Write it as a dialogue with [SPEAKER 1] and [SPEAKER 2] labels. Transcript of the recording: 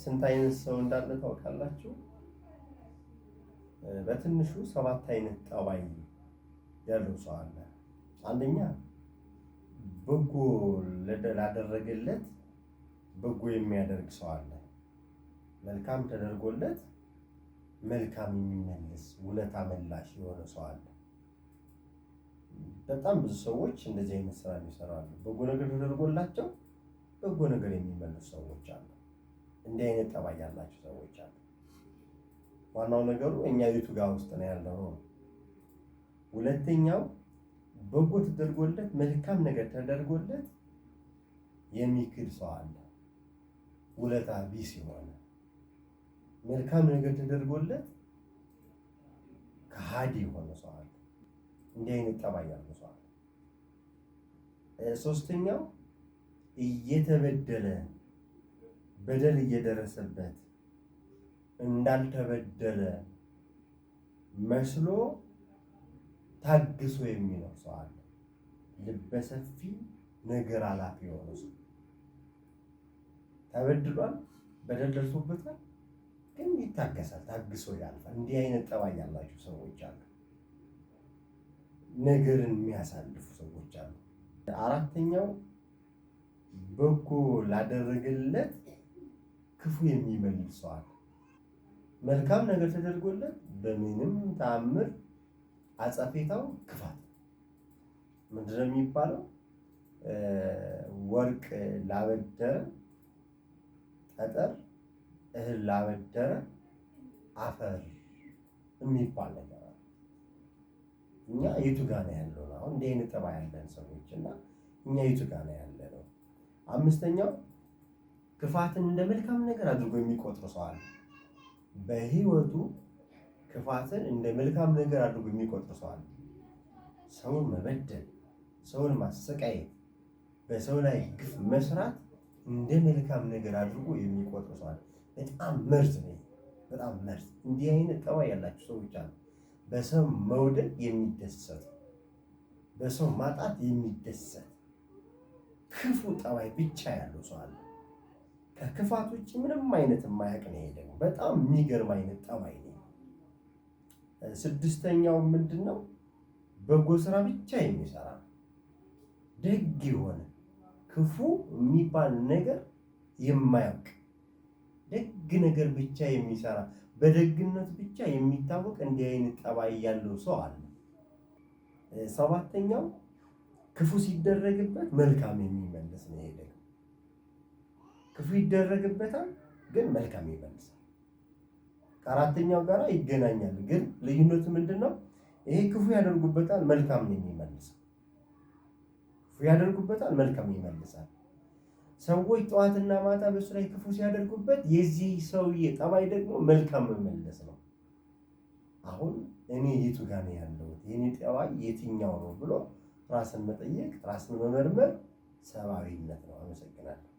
[SPEAKER 1] ስንት አይነት ሰው እንዳለ ታውቃላችሁ? በትንሹ 7 አይነት ጠባይ ያለው ሰው አለ። አንደኛ በጎ ላደረገለት በጎ የሚያደርግ ሰው አለ። መልካም ተደርጎለት መልካም የሚመልስ ውለታ መላሽ የሆነ ሰው አለ። በጣም ብዙ ሰዎች እንደዚህ አይነት ስራ የሚሰሩ አሉ። በጎ ነገር ተደርጎላቸው በጎ ነገር የሚመልሱ ሰዎች አሉ። እንዲህ አይነት ጠባይ ያላቸው ሰዎች አሉ። ዋናው ነገሩ እኛ የቱ ጋር ውስጥ ነው ያለው ነው። ሁለተኛው በጎ ተደርጎለት መልካም ነገር ተደርጎለት የሚክድ ሰው አለ። ውለታ ቢስ የሆነ መልካም ነገር ተደርጎለት ከሃዲ የሆነ ሰው አለ። እንዲህ አይነት ጠባይ ያለው ሰው አለ። ሶስተኛው እየተበደለ በደል እየደረሰበት እንዳልተበደለ መስሎ ታግሶ የሚኖር ሰው አለ። ልበሰፊ ነገር አላፊ የሆነ ሰው ተበድሏል፣ በደል ደርሶበታል፣ ግን ይታገሳል፣ ታግሶ ያልፋል። እንዲህ አይነት ጠባይ ያላቸው ሰዎች አሉ። ነገርን የሚያሳልፉ ሰዎች አሉ። አራተኛው በጎ ላደረገለት ክፉ የሚመልስ ሰው አለ። መልካም ነገር ተደርጎለት በምንም ተአምር አጸፌታው ክፋት። ምንድነው የሚባለው? ወርቅ ላበደረ ጠጠር፣ እህል ላበደረ አፈር የሚባል ነገር አለ። እኛ የቱ ጋር ነው ያለው? አሁን እንዲህ አይነት ጠባይ ያለን ሰዎች እና እኛ የቱ ጋር ነው ያለነው? አምስተኛው ክፋትን እንደ መልካም ነገር አድርጎ የሚቆጥር ሰው አለ። በህይወቱ ክፋትን እንደ መልካም ነገር አድርጎ የሚቆጥር ሰው አለ። ሰውን መበደል፣ ሰውን ማሰቃየት፣ በሰው ላይ ግፍ መስራት እንደ መልካም ነገር አድርጎ የሚቆጥር ሰው አለ። በጣም መርዝ ነው። በጣም መርዝ። እንዲህ አይነት ጠባይ ያላቸው ሰዎች አሉ። በሰው መውደቅ የሚደሰት፣ በሰው ማጣት የሚደሰት ክፉ ጠባይ ብቻ ያለው ሰው አለ። ከክፋት ውጭ ምንም አይነት የማያውቅ ነው። ይሄ ደግሞ በጣም የሚገርም አይነት ጠባይ ነው። ስድስተኛው ምንድነው? በጎ ስራ ብቻ የሚሰራ ደግ የሆነ ክፉ የሚባል ነገር የማያውቅ ደግ ነገር ብቻ የሚሰራ በደግነት ብቻ የሚታወቅ እንዲህ አይነት ጠባይ ያለው ሰው አለ። ሰባተኛው ክፉ ሲደረግበት መልካም የሚመልስ ነው። ይሄ ደግሞ ክፉ ይደረግበታል ግን መልካም ይመልሳል። ከአራተኛው ጋር ይገናኛል፣ ግን ልዩነቱ ምንድነው? ይሄ ክፉ ያደርጉበታል መልካም ነው የሚመልሰው። ክፉ ያደርጉበታል መልካም ይመልሳል። ሰዎች ጠዋትና ማታ በሱ ላይ ክፉ ሲያደርጉበት የዚህ ሰውዬ ጠባይ ደግሞ መልካም መመለስ ነው። አሁን እኔ የቱ ጋር ነው ያለሁት? የኔ ጠባይ የትኛው ነው ብሎ ራስን መጠየቅ፣ ራስን መመርመር ሰብአዊነት ነው። አመሰግናለሁ።